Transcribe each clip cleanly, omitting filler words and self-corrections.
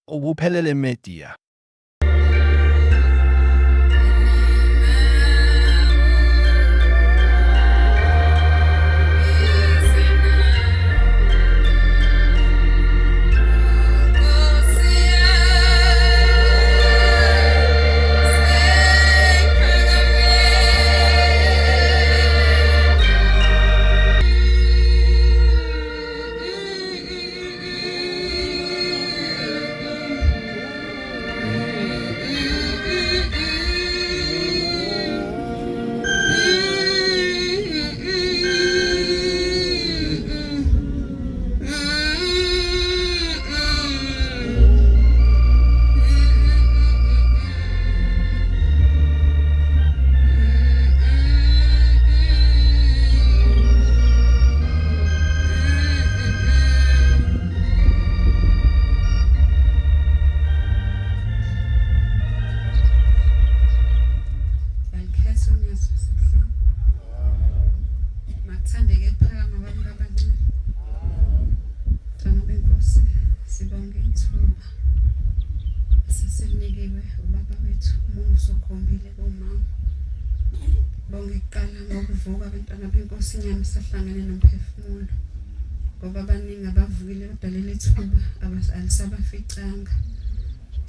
Okuphelele Media. Balikhetha unyazi lwasebuhlungu. Makuthandeke kuphakama abantu abancane. Mntwana benkosi, sibonge ithuba esesinikiwe ubaba wethu umusa okhombile komama. Bonge kuqala ngokuvuka abantwana benkosi inyama isahlangene nomphefumulo. Ngoba abaningi abavukile kodwa leli thuba alisabaficanga.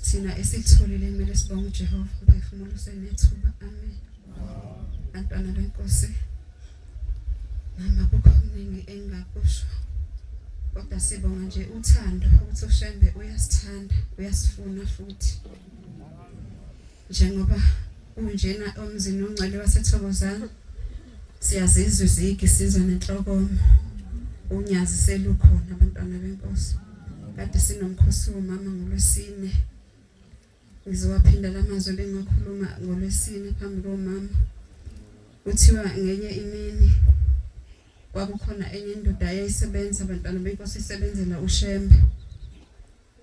Thina esilitholile kumele sibonge uJehova umphefumulo usenethuba. Amen. Bantwana benkosi, nami akukho okuningi engingakusho kodwa sibonga nje uthando ukuthi uShembe uyasithanda uyasifuna futhi njengoba unjena omzini ongcwele waseThokozana siyazizwa izigi sizwa nenhlokomo unyazi selukhona abantwana benkosi kade sinomkhosi womama ngolwesine Ngizowaphinda la mazwi bengiwakhuluma ngoLwesine phambi komama. Kuthiwa ngenye imini kwakukhona enye indoda eyayisebenza abantwana benkosi isebenzela uShembe.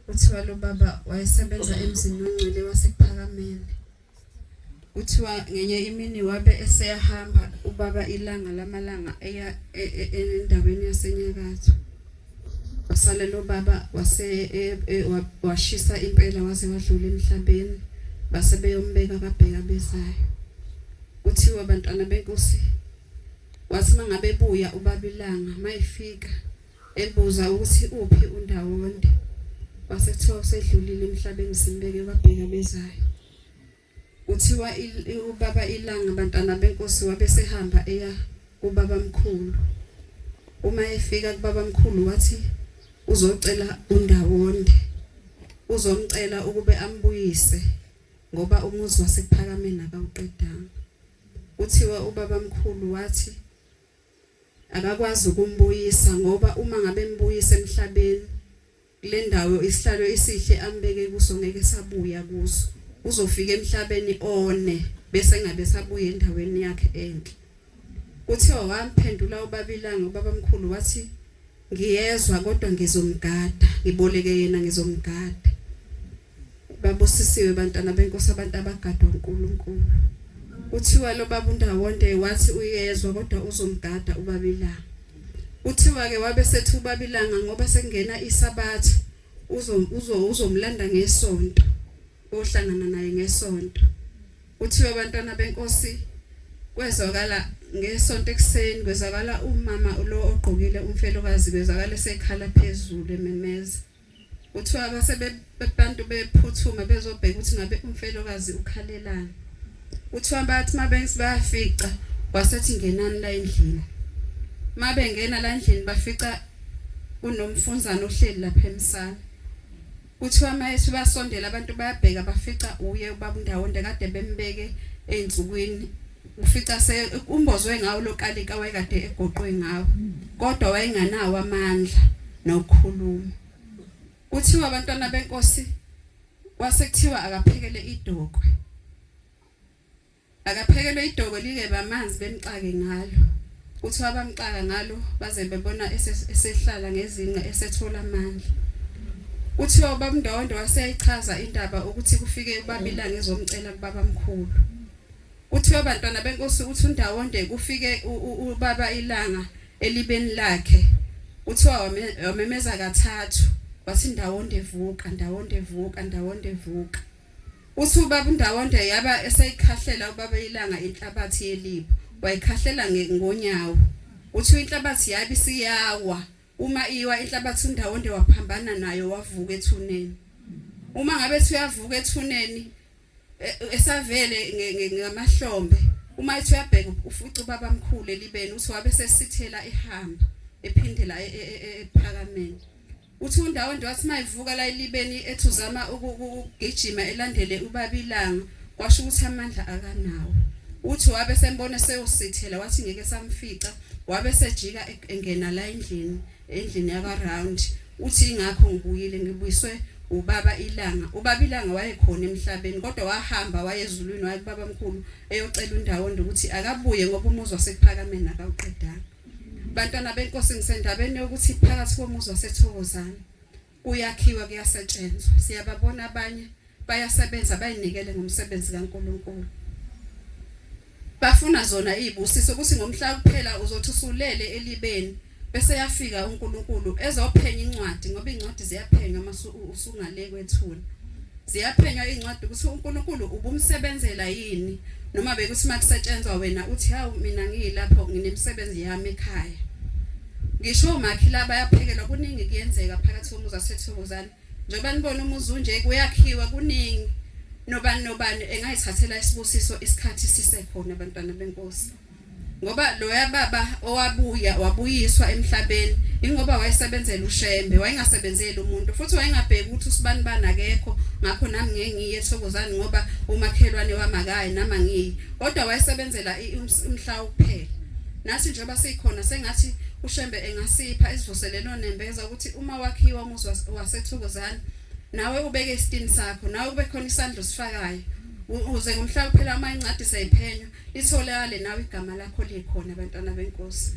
Kuthiwa lo baba wayesebenza emzini ongcwele waseKuphakameni. Kuthiwa ngenye imini wabe eseyahamba ubaba ilanga lamalanga eya e, e, endaweni yasenyakatho. Wasala lo baba wase e, washisa impela waze wadlula emhlabeni base beyombeka kabheka bezayo. Kuthiwa bantwana benkosi wathi mangabe ebuya ubaba ilanga mayifika ebuza ukuthi uphi uNdawonde kwase kuthiwa usedlulile emhlabeni simbeke kwabheka bezayo. Kuthiwa ubaba iLanga bantwana benkosi wabe sehamba eya kubabamkhulu. Uma efika kubabamkhulu wathi uzocela uNdawonde uzomcela ukube ambuyise ngoba umuzi waseKuphakameni akawuqedanga. Kuthiwa ubabamkhulu wathi akakwazi ukumbuyisa ngoba uma ngabe embuyisa emhlabeni kule ndawo isihlalo esihle ambeke kuso ngeke sabuya kuso uzofika emhlabeni one bese ngabe sabuya endaweni yakhe enhle kuthiwa wamphendula ubabilanga ubabamkhulu wathi ngiyezwa kodwa ngizomgada ngiboleke yena ngizomgada babusisiwe bantwana benkosi abantu abagadwa uNkulunkulu kuthiwa lo baba uNdawonde wathi uyezwa kodwa uzomgada ubabilanga Kuthiwa ke wabe sethi ubabilanga ngoba sekungena isabatha uzo uzo uzomlanda ngesonto ohlangana naye ngesonto. Kuthiwa abantwana benkosi kwezwakala ngesonto ekuseni kwezwakala umama lo ogqokile umfelokazi kwezwakala esekhala phezulu ememeza. Kuthiwa base abantu bephuthuma bezobheka ukuthi ngabe umfelokazi ukhalelani. Kuthiwa bathi mabensi bayafica wasethi ngenani la endlini. Mabengena la endlini bafica kunomfunzana ohleli lapha emsana. Kuthiwa mayethi basondela abantu bayabheka bafica uye ubaba uNdawonde kade bembeke ezinsukwini ufica se umbozwe ngawo lokalika wayekade egoqwe ngawo kodwa wayenganawo amandla nokukhuluma kuthiwa abantwana benkosi kwase kuthiwa akaphekele idokwe akaphekele idokwe like bamanzi bemxake ngalo kuthiwa bamxaka ngalo baze bebona esehlala ngezinqe esethola amandla kuthiwa ubabundondo waseyichaza indaba ukuthi kufike ubabilanga ezomcela kubabamkhulu Kuthiwa bantwana benkosi uthi uNdawonde kufike ubaba ilanga elibeni lakhe. Kuthiwa wamemeza kathathu. Wathi Ndawonde vuka, Ndawonde vuka, Ndawonde vuka. Uthi ubaba uNdawonde yaba eseyikhahlela ubaba ilanga inhlabathi yeliba, wayikhahlela ngonyawo. Uthi inhlabathi yabe isiyawa. Uma iwa inhlabathi uNdawonde waphambana nayo wavuka ethuneni. Uma ngabe ethi uyavuka ethuneni esavele ngamahlombe uma ethi uyabheka ufica ubaba mkhulu elibeni uthi wabe sesithela ehamba ephindela ephakameni. Uthi uNdawonde wathi mayivuka la elibeni ethi uzama ukugijima elandele ubaba ilanga kwasho ukuthi amandla akanawo. Uthi wabe sembona sewusithela wathi ngeke samfica wabe sejika engena la endlini endlini yakwa round uthi ingakho ngibuyile ngibuyiswe ubaba ilanga. Ubaba ilanga wayekhona emhlabeni kodwa wahamba wayezulwini waye kubaba mkhulu eyocela uNdawonde ukuthi akabuye ngoba umuzi wasekuphakameni akawuqedanga. Bantwana benkosi ngisendabeni yokuthi phakathi komuzi waseThokozani kuyakhiwa kuyasetshenzwa. Siyababona abanye bayasebenza bayinikele ngomsebenzi kaNkuluNkulu. Bafuna zona izibusiso ukuthi ngomhla kuphela uzothi usulele elibeni bese yafika uNkulunkulu ezophenya incwadi ngoba incwadi ziyaphenywa uma usungale kwethuna. Ziyaphenywa incwadi ukuthi uNkulunkulu ubumsebenzela yini noma bekuthi makusetshenzwa wena uthi hawu mina ngiyilapho nginemisebenzi yami ekhaya. Ngisho omakhi la bayaphekelwa kuningi kuyenzeka phakathi komuzi waseThokozani. Njengoba nibona umuzi unje kuyakhiwa kuningi. Nobani nobani engayithathela isibusiso isikhathi sisekhona abantwana benkosi. Ngoba loya baba owabuya wabuyiswa emhlabeni ingoba wayesebenzela uShembe wayengasebenzeli umuntu futhi wayengabheki ukuthi usibani bani akekho ngakho nami ngeke ngiye eThokozani ngoba umakhelwane wami akayi nami angiyi kodwa wayesebenzela umhla kuphela. Nathi njengoba sikhona sengathi uShembe engasipha isivuselelo nembeza ukuthi uma wakhiwa umuzi waseThokozani nawe ubeke isitini sakho nawe kube khona isandla osifakayo uze ngomhla kuphela uma incwadi seyiphenywa litholakale nawe igama lakho likhona abantwana benkosi.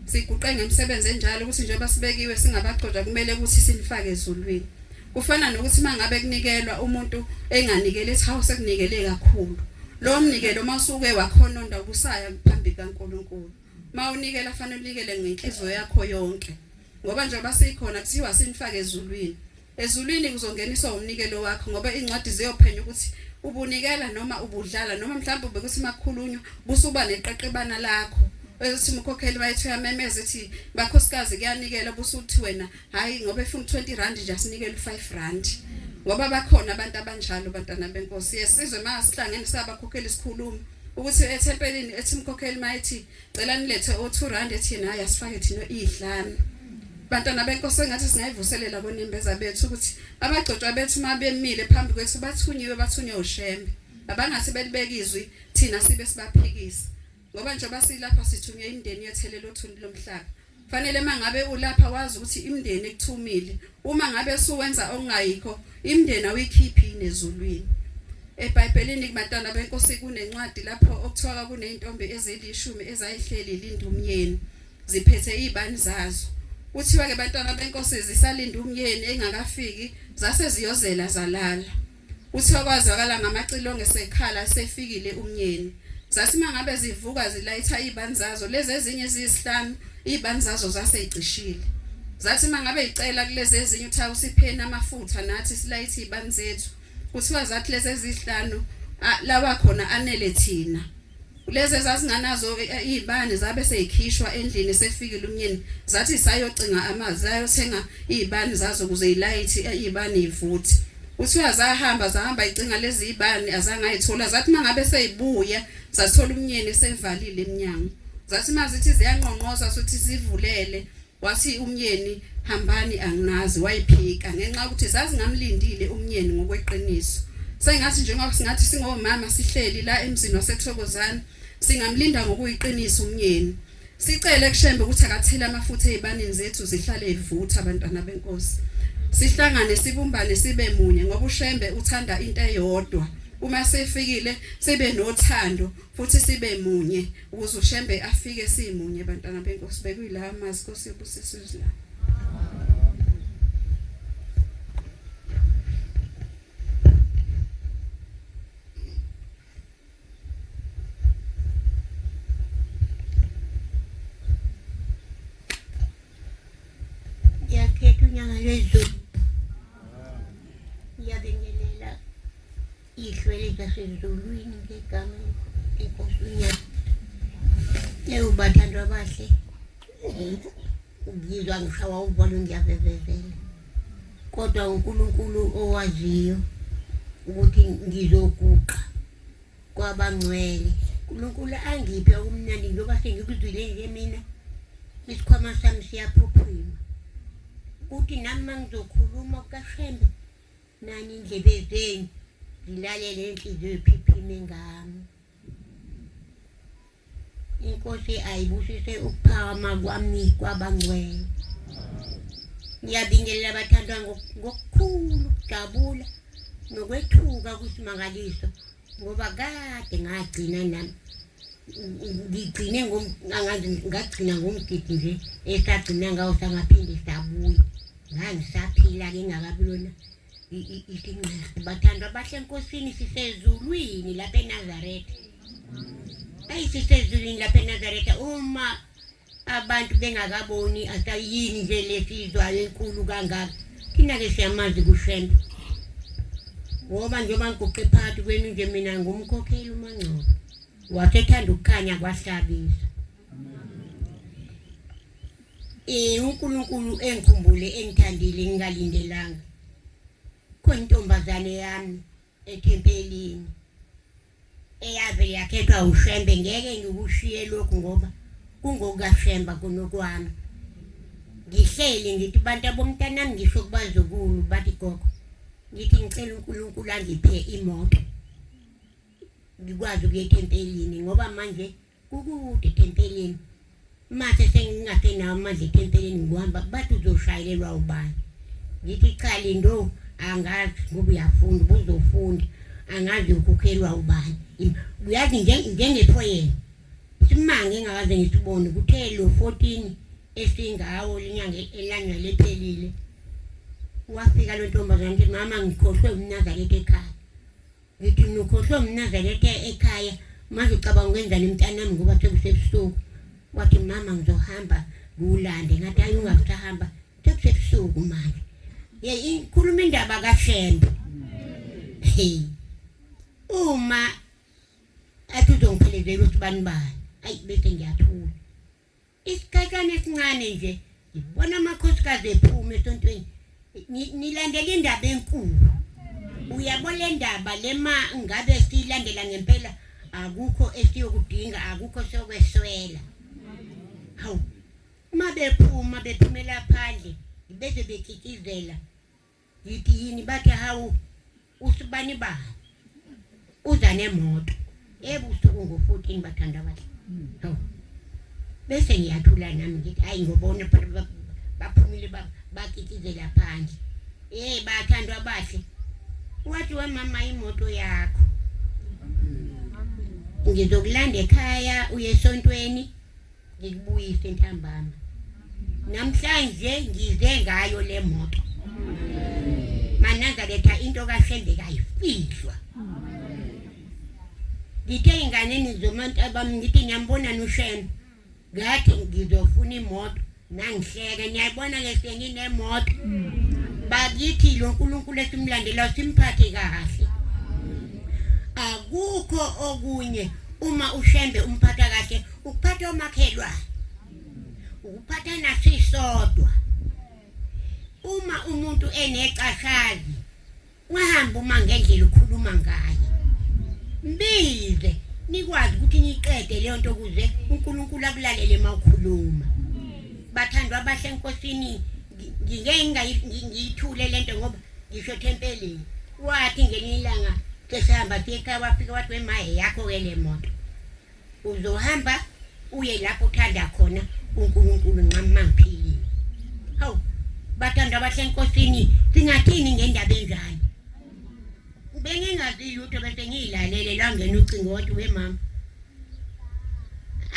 Siguqe ngemisebenzi enjalo ukuthi njengoba sibekiwe singabagcotshwa kumele ukuthi sinifake ezulwini. Kufana nokuthi mangabe kunikelwa umuntu enganikeli ethi hawu sekunikele kakhulu. Lowo mnikelo masuke wakhononda kusaya phambi kaNkuluNkulu. Mawunikela fanele unikele ngenhliziyo yakho yonke. Ngoba njengoba sikhona kuthiwa sinifake ezulwini. Ezulwini kuzongeniswa umnikelo wakho ngoba incwadi ziyophenya ukuthi ubunikela noma ubudlala noma mhlawumbe ubekuthi makukhulunywa busuba neqeqebana lakho ezothi umkhokheli bayethi uyamemeza ethi bakhosikazi kuyanikela busuthi wena hayi ngoba efuna 20 rand nje asinikele u5 rand ngoba bakhona abantu abanjalo bantwana benkosi yesizwe masihlangene sabakhokheli sikhuluma ukuthi ethempelini ethi umkhokheli mayethi cela nilethe o2 rand ethi yena hayi asifake thina izihlanu bantwana benkosi engathi singayivuselela konembeza bethu ukuthi abagcotshwa bethu mabemile phambi kwethu bathunyiwe bathunywe uShembe abangase belibeka izwi thina sibe sibaphikisa ngoba njengoba silapha sithunywe imindeni yethelela othuni lomhlaba fanele mangabe ulapha wazi ukuthi imindeni ekuthumile uma ngabe suwenza okungayikho imindeni awuyikhiphi nezulwini. EBhayibhelini kubantwana benkosi kunencwadi lapho okuthiwa kuneyintombi ezilishumi ezayihleli linda umyeni ziphethe izibani zazo. Kuthiwa ke bantwana benkosi zisalinda umyeni engakafiki zase ziyozela zalala. Kuthiwa kwazwakala ngamacilongo esekhala sefikile umyeni. Zathi mangabe zivuka zilayitha izibani zazo lezi ezinye eziyisihlanu izibani zazo zaseyicishile. Zathi mangabe icela kulezi ezinye uthi awusipheni amafutha nathi silayithe izibani zethu. Kuthiwa zathi lezi ezihlanu lawa khona anele thina. Lezi ezazinganazo izibani zabe seyikhishwa endlini sefikile umyeni zathi sayocinga amazi zayothenga izibani zazo ukuze ilayithi izibani ivuthe. Kuthiwa zahamba zahamba icinga lezi izibani azange ayithola zathi mangabe seyibuya zathola umyeni esevalile emnyango. Zathi mazithi ziyanqonqoza sothi sivulele Wathi umyeni hambani anginazi wayiphika ngenxa yokuthi zazingamlindile umyeni ngokweqiniso. Sengathi njengoba singathi singomama sihleli la emzini waseThokozani singamlinda ngokuyiqiniso umyeni. Sicele kuShembe ukuthi akathele amafutha ezibanini zethu zihlale ivutha abantwana benkosi. Sihlangane sibumbane sibe munye ngoba uShembe uthanda into eyodwa. Uma sefikile sibe nothando futhi sibe munye ukuze uShembe afike simunye bantwana benkosi bekuyila amazwi Nkosi ibusise izwi lakho. Ngiyakhetha unyanga lwezulu. Ihlwele zasezulwini ngegama lenkosi uNyazi. Ewu bathandwa abahle, ngizwa ngishawa uvalo ngiyavevezela. Kodwa uNkulunkulu owaziyo ukuthi ngizoguqa kwabangcwele. uNkulunkulu angiphe okumnandi njengoba sengikuzwile nje mina isikhwama sami siyaphuphuma. Kuthi nami mangizokhuluma kukaShembe nani indlebe zenu zilalele inhliziyo iphiphime ngami. Inkosi ayibusise ukuphakama kwami kwabangcwele. Ngiyabingelela abathandwa ngokukhulu ukujabula nokwethuka kusimangaliso ngoba kade ngagcina nami ngigcine ngagcina ngomgidi nje esagcina ngawo sangaphinde sabuya ngangisaphila-ke ngingakabi lona isinqe bathandwa bahle enkosini sisezulwini lapha eNazaretha ayi sisezulwini lapha eNazaretha uma abantu bengakaboni asayini nje lesizwayo enkulu kangaka thina-ke siyamazi kushembe ngoba njengoba ngiguqe phakathi kwenu nje mina ngumkhokheli uMangcobo wasethanda ukukhanya kwahlabisa Eh uNkulunkulu engikhumbule engithandile ngingalindelanga. Khona intombazane yami ethempelini eyave yakhethwa uShembe ngeke ngikushiye lokhu ngoba kungokukaShemba kunokwami. Ngihleli ngithi bantu abomntanami ngisho kubazukulu bathi gogo ngithi ngicela uNkulunkulu angiphe imoto ngikwazi ukuya ethempelini ngoba manje Kukude ethempelini. Mase sengingasenawo amandla ethempelini ngihamba bathi uzoshayelelwa ubani. Ngithi cha lindo angazi ngoba uyafunda ubuzofunda angazi ukhokhelwa ubani. Uyazi njengephoyeni isimanga engakaze ngisibone kuthe lo 14 esingawo linyanga elanga lephelile wafika lo ntombazane ngithi mama ngikhohlwe umnazaretha ekhaya Ngithi mina ukhohlwe umnazaretha ekhaya manje ucabanga ukwenzani mntanami ngoba sekusebusuku. Wathi mama ngizohamba ngiwulande. Ngathi hayi ungakusahamba sekusebusuku manje. Ye ikhuluma indaba kaShembe. Hey. Uma athi uzongiphelezela usibani bani. Ayi bese ngiyathula. Isigatshana esincane nje ngibona amakhosikazi ephuma esontweni nilandela indaba enkulu. Uyabo le ndaba lema ngabe siyilandela ngempela akukho esiyokudinga akukho sokweswela. Hawu uma bephuma bephumela phandle bese bekikizela Ngithi yini bathi hawu usibani bani uza nemoto ebusuku ngo-14 bathanda abahle hawu bese ngiyathula nami ngithi hayi ngobona phela baphumile bakikizela phandle eh bathandwa abahle wathi wemama imoto yakho ngizokulanda ekhaya uye esontweni ngikubuyise ntambama namhlanje ngize ngayo le moto manazaretha into kaShembe kayifihlwa ngithe inganeni zomuntu abami ngithi ngiyambona noShembe ngathi ngizofuna imoto nangihleke niyayibona ke senginemoto bakithi lo nkulunkulu esimlandela simphathe kahle akukho okunye uma ushembe umphatha kahle ukuphatha omakhelwane ukuphatha nasisodwa uma umuntu enecashazi wahamba uma ngendlela ukhuluma ngaye mbize nikwazi ukuthi niqede leyo nto ukuze uNkulunkulu akulalele uma ukhuluma bathandwa abahle enkosini ngike ngiyithule lento ngoba ngisho ethempelini wathi ngelinye ilanga sesihamba siye ekhaya wafika wathi wemaye yakho-ke le moto Uzohamba uye lapho uthanda khona uNkulunkulu nqamma ngiphilile. Hawu bathanda abahle enkosini singathini ngendaba enjalo? Bengingazi lutho bese ngiyilalele lwangena ucingo wathi we mama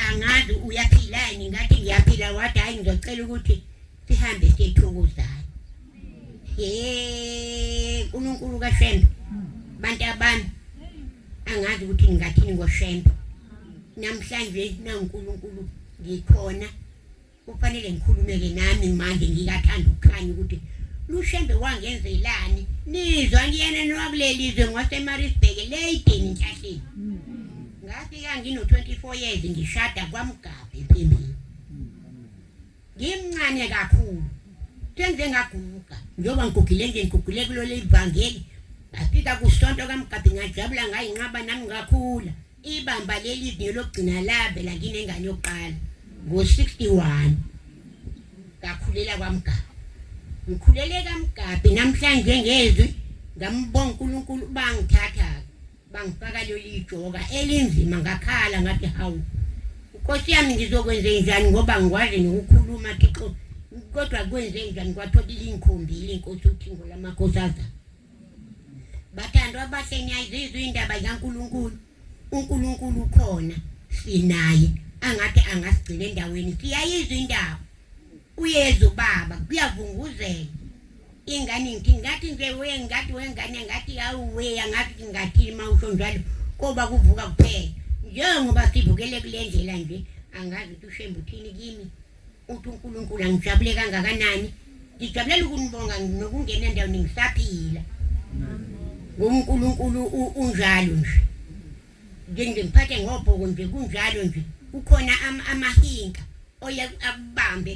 angazi uyaphila yini ngathi ngiyaphila wathi hayi ngizocela ukuthi sihambe siyethokozana. He uNkulunkulu kaShembe bantu abami angazi ukuthi ngingathini ngoShembe namhlanje nanguNkulunkulu ngikhona kufanele ngikhulumeke nami manje ngikathanda ukukhanya ukuthi Lushembe wangenzelani? Nizwa ngiyena nowakuleli zwe ngwaseMaritzburg leyidini nhlahleni. Ngafika ngino-24 years ngishada kwaMgabe empembeni. Ngimncane kakhulu. Sengize ngaguga njengoba ngigugile nje ngigugile kulolu ivangeli. Ngafika kusonto kaMgabe ngajabula ngayinqaba nami ngakhula. Ibamba leli zinyo lokugcina lavela nginengane yokuqala ngo-61 ngakhulela kwaMgabe. Ngikhulele kaMgabe namhlanje ngezwi ngambonga uNkulunkulu bangithatha bangifaka leli joka elinzima ngakhala ngathi hawu Nkosi yami ngizokwenze njani ngoba ngikwazi nokukhuluma Thixo kodwa kwenze njani kwathola lingikhombile inkosi uthingo lamakhosazana Bathandwa abahle niyayizizwa indaba zikaNkulunkulu. UNkulunkulu ukhona sinaye angathi angasigcina endaweni siyayizwa indaba. Uyeza ubaba kuyavunguzela. Ingane ngithi ngathi nje we ngathi wengane ngathi awuwe angathi ngathini uma usho njalo koba kuvuka kuphela. Njengoba sivukele kule ndlela nje angazi ukuthi uShembe uthini kimi. Uthi uNkulunkulu angijabule kangakanani ngijabulela ukunibonga nokungena endaweni ngisaphila ngoNkulunkulu unjalo nje nje ngiphathe ngobhoko nje kunjalo nje kukhona amahinka oye akubambe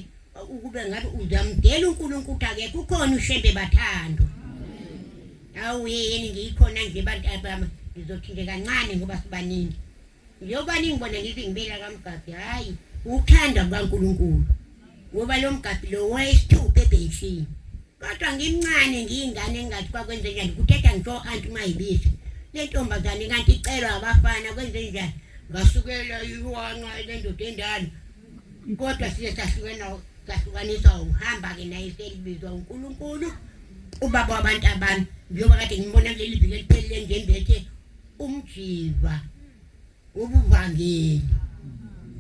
ukube ngabe uzamdela uNkulunkulu akekho ukhona uShembe bathandwa awu yini ngiyikhona nje bantu abama ngizothi nje kancane ngoba sibaningi Njengoba ningibona ngithi ngibela kaMgabhi, hhayi ukuthanda kukaNkulunkulu ngoba lo Mgabhi lo wayesithupha ebhentshini. Kodwa ngimncane ngiyingane engathi kwakwenze njani kuthetha ngisho anti uma ibiza. Le ntombazane kanti icelwa abafana kwenze njani? Ngasukela iwanqa le ndoda endala. Kodwa siye sahlukena sahlukaniswa uhamba-ke naye selibizwa uNkulunkulu ubaba wabantu abami njengoba kade ngimbona kuleli viki eliphelile ngembethe umjiva wobuvangeli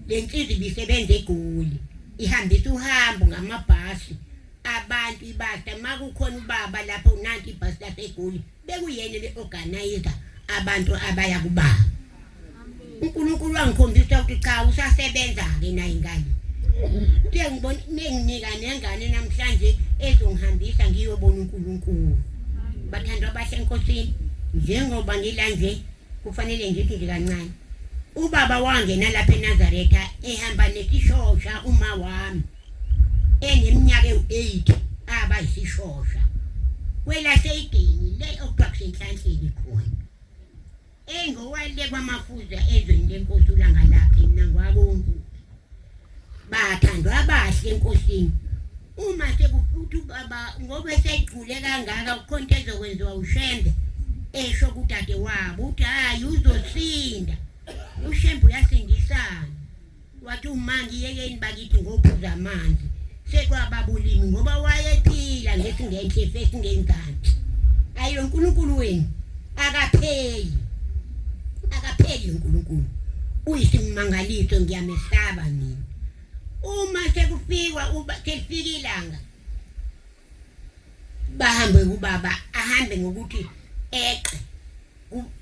le nsizwa ibisebenza egoli ihambisa uhambo ngamabhasi abantu ibasa uma kukhona ubaba lapho nanti ibhasi lasegoli bekuyena le-organizer abantu abaya kubaba uNkulunkulu wangikhombisa ukuthi cha usasebenza-ke naye ingane ngibona nenginika nengane namhlanje ezongihambisa ngiyobona uNkulunkulu bathandwa abahle enkosini njengoba ngila nje kufanele ngithi nje kancane ubaba wangena lapha eNazaretha ehamba nesishosha uma wami eneminyaka ewu-8 aba yisishosha kwelaseyidini le okuthiwa kusenhlanhleni khona Engowale kwamafuza ezweni lenkosi ulanga lakhe mina ngwakonke bathandwa abahle enkosini uma sekufuthi ubaba ngoba esegcule kangaka kukhona into ezokwenziwa ushembe esho kudade wabo uthi hhayi uzosinda ushembe uyasindisana Wathi uma ngiyekeni bakithi ngophuza amanzi sekwababulimi ngoba wayephila ngesingenhle esingenzansi. Ayi lo nkulunkulu wenu akapheli. Akapheli lo nkulunkulu. Uyisimangaliso ngiyamesaba mina. Uma sekufikwa uba selifika ilanga bahambe kubaba ahambe ngokuthi eqe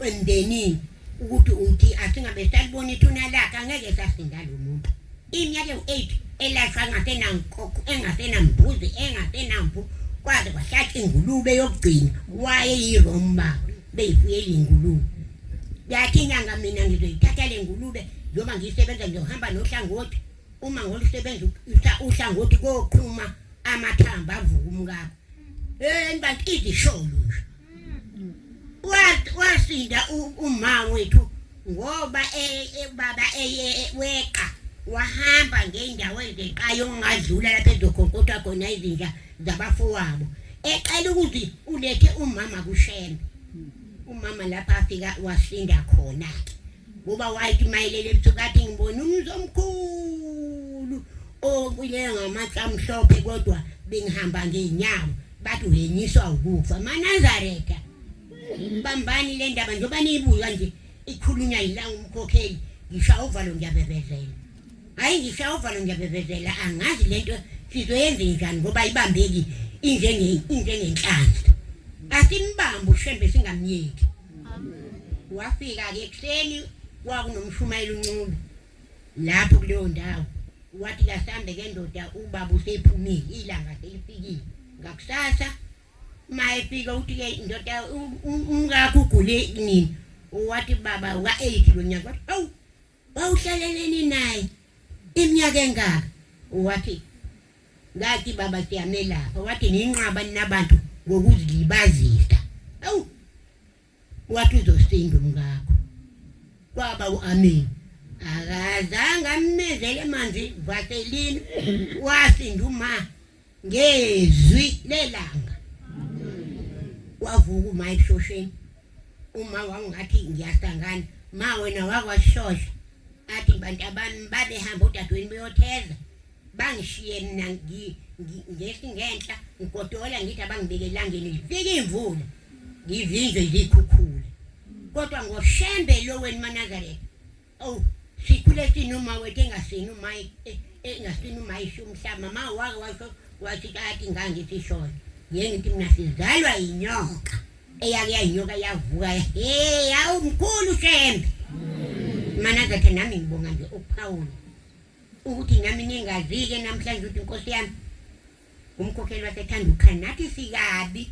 emndenini ukuthi uthi asingabe salibona ithuna lakhe angeke sasinda lo muntu iminyaka ewu-8 elashwa engasenankokho engasenambuzi engasenamvu kwaze kwahlatshwa ingulube yokugcina wayeyiroma beyifuyela ingulube yathi inyanga mina ngizoyithatha le ngulube njengoba ngiyisebenza ngizohamba nohlangothi uma ngolusebenza uhlangothi koqhuma amathambo avuka umkakho eh bantu izisholo nje wasinda uma wethu ngoba e, e, baba e, weqa wahamba ngeendawo ezeqayo ongadlula lapho ezokhonkotha khona izinja zabafowabo ecela ukuthi ulethe umama kushembe umama lapha afika wasinda khona-ke ngoba wayethi mayelele ebusuku athi ngibona umuzi omkhulu okuye ngamatshe amhlophe kodwa bengihamba ngey'nyawo bathi uhenyiswa ukufa manazaretha bambani le ndaba njengoba niyibuza nje ikhulunywa yila umkhokheli ngishaya uvalo ngiyabevezela hhayi ngishaya uvalo ngiyabevezela angazi le nto sizoyenze njani ngoba ibambeki injengenhlanzi asimbambe ushembe singamyeki Wafika-ke ekuseni kwakunomshumayeli uNcube lapho kuleyo ndawo wathi kasambe ke ndoda ubaba usephumile ilanga selifikile. Ngakusasa uma efika uthi-ke ndoda umkakho ugule nini? Wathi baba uka-8 lo nyaka. Wathi awu wawuhlaleleni naye iminyaka engaka? Wathi ngathi baba siyamelapha. Wathi ninqaba ninabantu ngokuzilibazisa. Awu wathi uzosinda umkakho. Kwaba u-amen. Akazange ammezele manzi vaseline, wasinda uma ngezwi lelanga. Wavuka uma ekushosheni, uma wawungathi ngiyasangana ma wena wakwashosha. Athi bantu abami babehamba odadweni beyotheza, bangishiye mina ngehli ngenhla ngigodola, ngithi abangibeke elangeni lifike imvula ngivinjwe yikhukhula. Kodwa ngoShembe lo wenu maNazaretha, oh sikhule sinoma wethu engasini uma engasini uma isho umhlaba mama wake washo wathi kati ngangithi shona ngiye ngithi mina sizalwa yinyoka eyake yayinyoka yavuka. Hey, awu mkhulu Shembe maNazaretha, nami ngibonga nje ukuphawula ukuthi nami ningazi-ke namhlanje ukuthi inkosi yami umkhokheli wasethanda ukukhanya nathi sikabi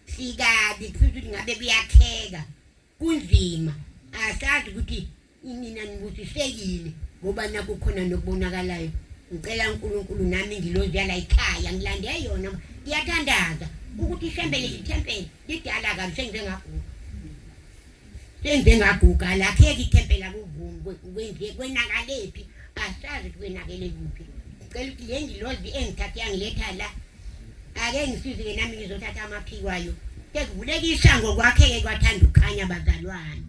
sikabi kufisa ukuthi ngabe kuyakheka kunzima, asazi ukuthi nina nibusisekile ngoba nakukhona nokubonakalayo. Ngicela uNkulunkulu nami ingilozi yala ekhaya ngilande yona, ngiyathandaza ukuthi iShembe leli thempeli lidala kabi, sengize ngaguga, sengize ngaguga, lakheka ithempeli akuvumi kwenziwe kwenakelephi, asazi ukuthi kwenakele kuphi. Ngicela ukuthi le ngilozi engithathe yangiletha la ake ngisize-ke nami ngizothatha amaphiko ayo sekuvuleka isango kwakheke kwathanda ukukhanya bazalwane.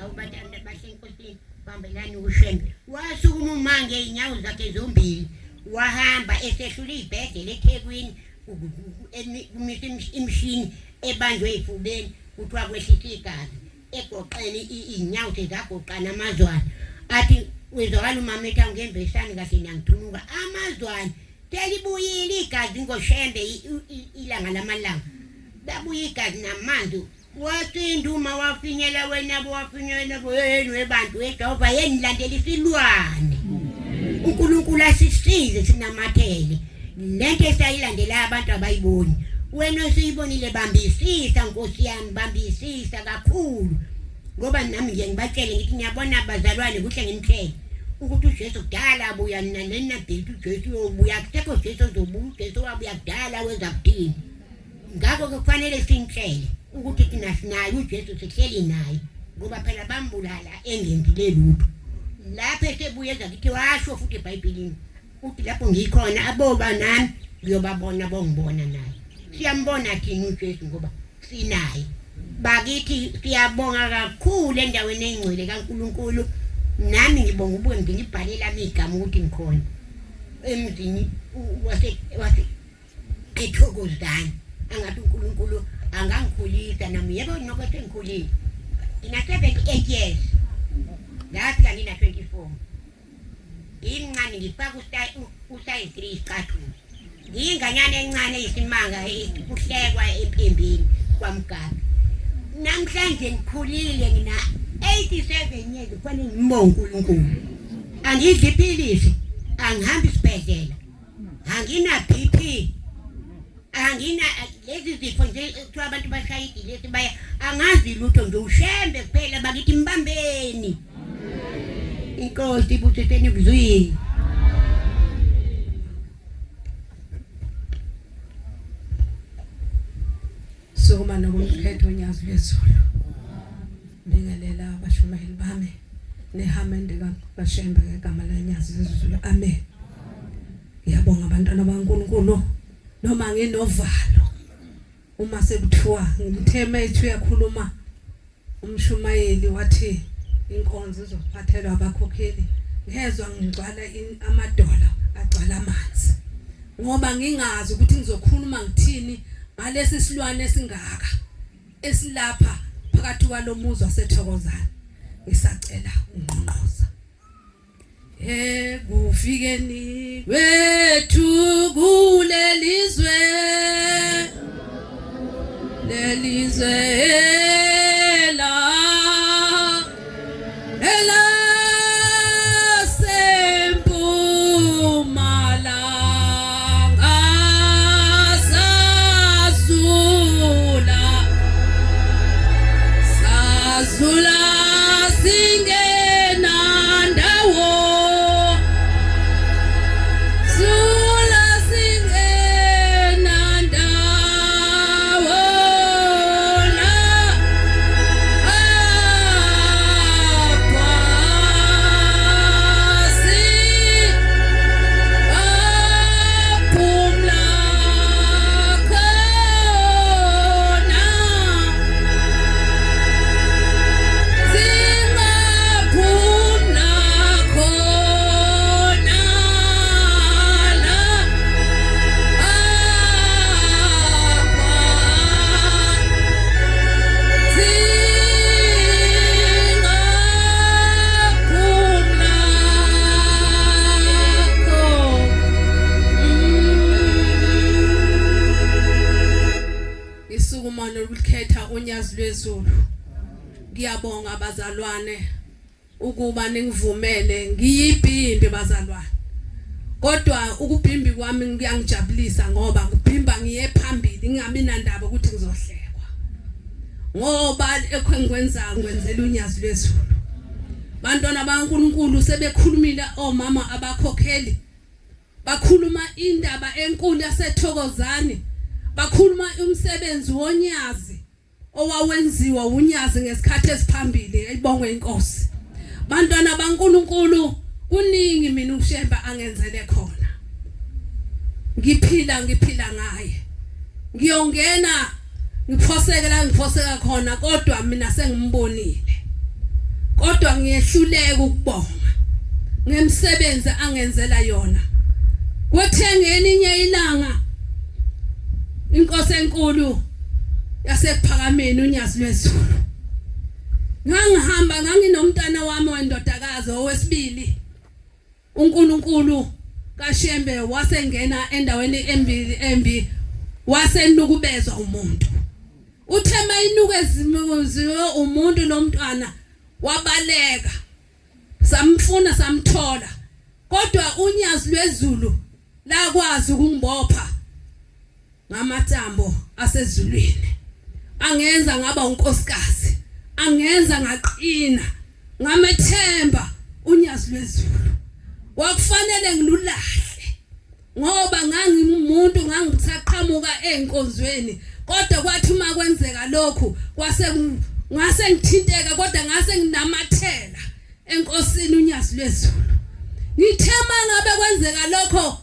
Awu bathanda bahle enkosini, bambelani uShembe. Wasukuma uma ngey'nyawo zakhe zombili wahamba esehlula iy'bhedlela eThekwini, kumisa imishini ebanjwe ey'fubeni kuthiwa kwehlisa igazi, egoqeni iy'nyawo sezagoqana amazwane. Athi wezwakala umama ethi angembesani kahle niyangithunuka amazwane, selibuyile igazi ngoShembe ilanga lamalanga, labuya igazi namanzi. Wasinda uma wafinyela wena wafinyela yeni webantu weJehova yeni landela isilwane. uNkulunkulu asisize sinamathele lento esayilandela, abantu abayiboni, wena osuyibonile bambisisa Nkosi yami, bambisisa kakhulu. Ngoba nami ngiye ngibatshele ngithi ngiyabona bazalwane, kuhle nginitshele ukuthi uJesu kudala abuya, nina nenabheki uJesu uyobuya, akusekho Jesu ozobuya, uJesu wabuya kudala weza kuthini. Ngakho-ke kufanele sinitshele ukuthi thina sinaye uJesu, sihleli naye, ngoba phela bambulala engenzile lutho. Lapho esebuye eza kithi washo futhi eBhayibhelini uthi lapho ngikhona aboba nami ngiyobabona bongibona naye. Siyambona thina uJesu ngoba sinaye. Bakithi siyabonga kakhulu endaweni engcwele kaNkulunkulu. Nami ngibonga ubuke ngibhalela ami igama ukuthi ngikhona emzini wase wase eThokozani. Angathi uNkulunkulu angangikhulisa nami, yebo nokho sengikhulile, ngina 78 years, ngafika ngina 24, ngimncane ngifaka usize 3 isicathulo, ngiyinganyana encane eyisimanga kuhlekwa empembeni kwaMgabe. Namhlanje ngikhulile ngina 87 years, kufanele ngimbonge uNkulunkulu. Angidli iphilisi, angihambi isibhedlela, angina BP, angina lezi zifo nje kuthiwa abantu bashaya idilesi baya, angazi lutho nje, uShembe kuphela. Bakithi mbambeni, inkosi ibusiseni kuzwini. Sukuma nokumkhetho nyazi lwezulu. Bingelela abashumayeli bami nehamende kaShembe ngegama lenyazi lwezulu. Amen. Ngiyabonga abantwana baNkulunkulu, noma nginovalo uma sekuthiwa ngitheme ethi uyakhuluma umshumayeli wathi inkonzo izophathelwa abakhokheli, ngezwa ngigcwala amadola agcwala amanzi ngoba ngingazi ukuthi ngizokhuluma ngithini ngalesi silwane esingaka esilapha phakathi kwalomuzi waseThokozana. Ngisacela ungqongqoza ekufikeni kwethu kulelizwe lelizwe la elasempumalanga. Zula singena ndawo Zula singena ndawo la apha si aphumla khona Singaphumla khona la apha Singaphumla khona. Isukumane olukhetha unyazi lwezulu. Ngiyabonga bazalwane ukuba ningivumele ngiyibhimbi bazalwane. Kodwa ukubhimbi kwami kuyangijabulisa ngoba ngibhimba ngiye phambili ngingabi nandaba ukuthi ngizohlekwa. Ngoba ekhengikwenza ngikwenzela unyazi lwezulu. Bantwana baNkulunkulu sebekhulumile omama abakhokheli bakhuluma indaba enkulu yaseThokozani bakhuluma umsebenzi wonyazi owawenziwa unyazi ngesikhathi esiphambili ayibongwe inkosi bantwana baNkuluNkulu kuningi mina uShemba angenzele khona ngiphila ngiphila ngaye ngiyongena ngiphoseke la ngiphoseka khona kodwa mina sengimbonile kodwa ngiyehluleka ukubonga ngemsebenzi angenzela yona kuthe ngelinye ilanga inkosi enkulu yasekuphakameni unyazi lwezulu ngangihamba nganginomntana wami wendodakazi owesibili uNkulunkulu kaShembe wasengena endaweni embili embi wasenukubezwa umuntu uthe mayinukeziwe umuntu lomntwana wabaleka samfuna samthola kodwa unyazi lwezulu lakwazi ukungibopha ngamathambo asezulwini angenza ngaba unkosikazi angenza ngaqina ngamethemba unyazi lwezulu kwakufanele ngilulahle ngoba ngangimuntu ngangisaqhamuka enkonzweni kodwa kwathi uma kwenzeka lokhu kwase ngase ngithinteka kodwa ngase nginamathela enkosini unyazi lwezulu ngithe mangabe kwenzeka lokho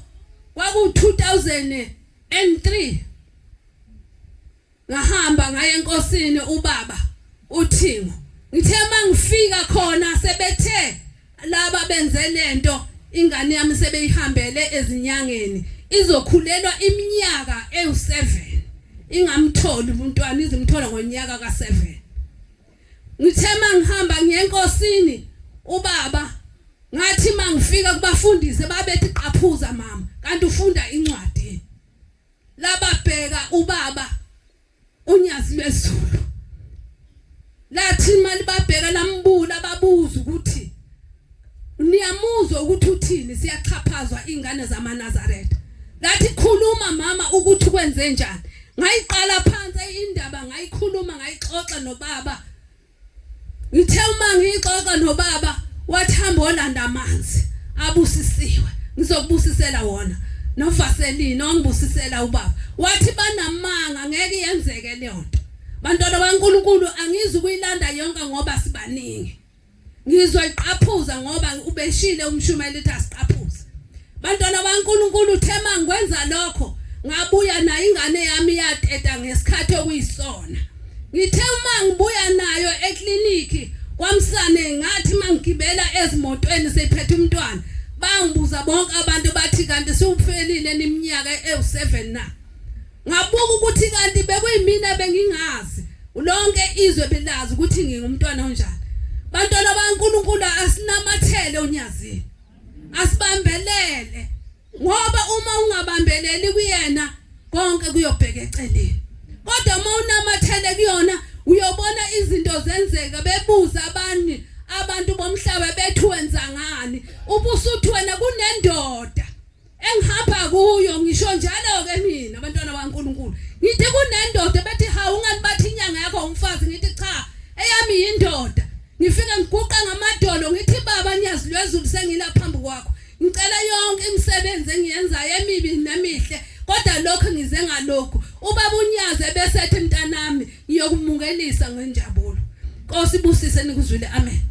kwaku 2003 ngahamba ngaye enkosini ubaba uthingo ngithe mangifika khona sebethe laba benze lento ingane yami sebeyihambele ezinyangeni izokhulelwa iminyaka ewu7 ingamtholi umntwana izimthola ngonyaka ka7 ngithe mangihamba ngiye enkosini ubaba ngathi mangifika kubafundisi babethi qaphuza mama kanti ufunda incwadi lababheka ubaba unyazi lwezulu lathi imali babheka lambula babuza ukuthi niyamuzwa ukuthi uthini siyaxhaphazwa ingane zamaNazaretha lathi khuluma mama ukuthi kwenze njani ngayiqala phansi indaba ngayikhuluma ngayixoxa nobaba ngithe uma ngiyixoxa nobaba wathi hamba olanda amanzi abusisiwe ngizokubusisela wona novaseline ongibusisela ubaba wathi banamanga ngeke yenzeke leyo nto bantwana baNkuluNkulu angizukuyilanda yonke ngoba sibaningi ngizoyiqaphuza ngoba ubeshile umshumayeli ethi asiqaphuze bantwana baNkuluNkulu thema ngikwenza lokho ngabuya nayo ingane yami yateta ngesikhathi okuyisona ngithe uma ngibuya nayo ekliniki kwamsane ngathi mangigibela ezimotweni seyiphethe umntwana bangibuza bonke abantu bathi kanti siwufelile niminyaka ewu7 na Ngabuka ukuthi kanti bekuyimina bengingazi. Lonke izwe belazi ukuthi ngingumntwana onjani. Bantwana baNkulunkulu asinamathele onyazini. Asibambelele ngoba uma ungabambeleli kuyena konke kuyobheka eceleni. Kodwa uma unamathele kuyona uyobona izinto zenzeka bebuza abanye abantu bomhlaba bethu wenza ngani ubusuthi wena kunendoda engihamba kuyo ngisho njalo ke mina abantwana baNkuluNkulu ngithi kunendoda bethi hawu ungani bathi inyanga yakho umfazi ngithi cha eyami yindoda. wezulu sengila phambi kwakho ngicela yonke imisebenzi engiyenzayo emibi nemihle kodwa lokho ngize ngalokhu ubaba unyaze bese ethi mntanami ngiyokumukelisa ngenjabulo Nkosi busise nikuzwile amen.